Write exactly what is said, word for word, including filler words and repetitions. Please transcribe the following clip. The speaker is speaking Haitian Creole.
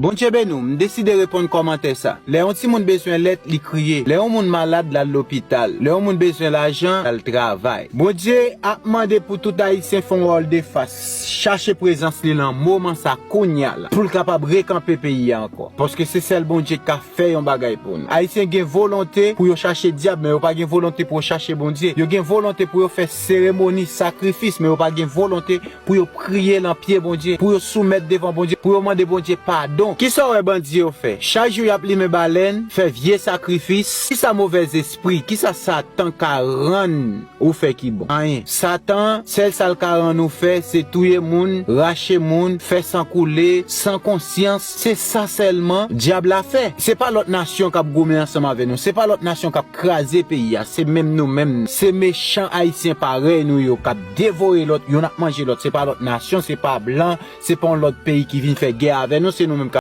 Bondye beni w, m deside reponn kòmantè sa. Lè yon timoun bezwen lèt, li kriye. Lè yon moun malad, l al lopital. Lè yon moun bezwen lajan, l al travay. Bondye ap mande pou tout Ayisyen fè yon wòl de fas, chache prezans li nan moman sa kounye a la, pou l kapab rekanpe peyi a ankò. Paske se sèl Bondye k ka fè yon bagay pou nou. Ayisyen gen volonte pou yo chache dyab, men yo pa gen volonte pou yo chache Bondye. Yo gen volonte pou yo fè seremoni, sakrifis, men yo pa gen volonte pou yo priye nan pye Bondye, pou yo soumèt devan Bondye, pou yo mande Bondye padon. Kisa w wè bandi yo fè? Chak jou y ap limen balèn, fè vye sakrifis. Kisa movèzespri, kisa Satan ka rann ou fè ki bon? Anyen. Satan, sèl sa l ka rann ou fè, se touye moun, rache moun, fè san koule, san konsyans. Se sa sèlman dyab la fè. Se pa lòt nasyon k ap goumen ansanm avè nou. Se pa lòt nasyon k ap kraze peyi a. Se menm nou menm. Se mechan Ayisyen parèy nou yo k ap devore lòt, youn ap manje lòt. Se pa lòt nasyon, se pa blan, se pa yon lòt peyi ki vin fè gè avè nou, se nou menm k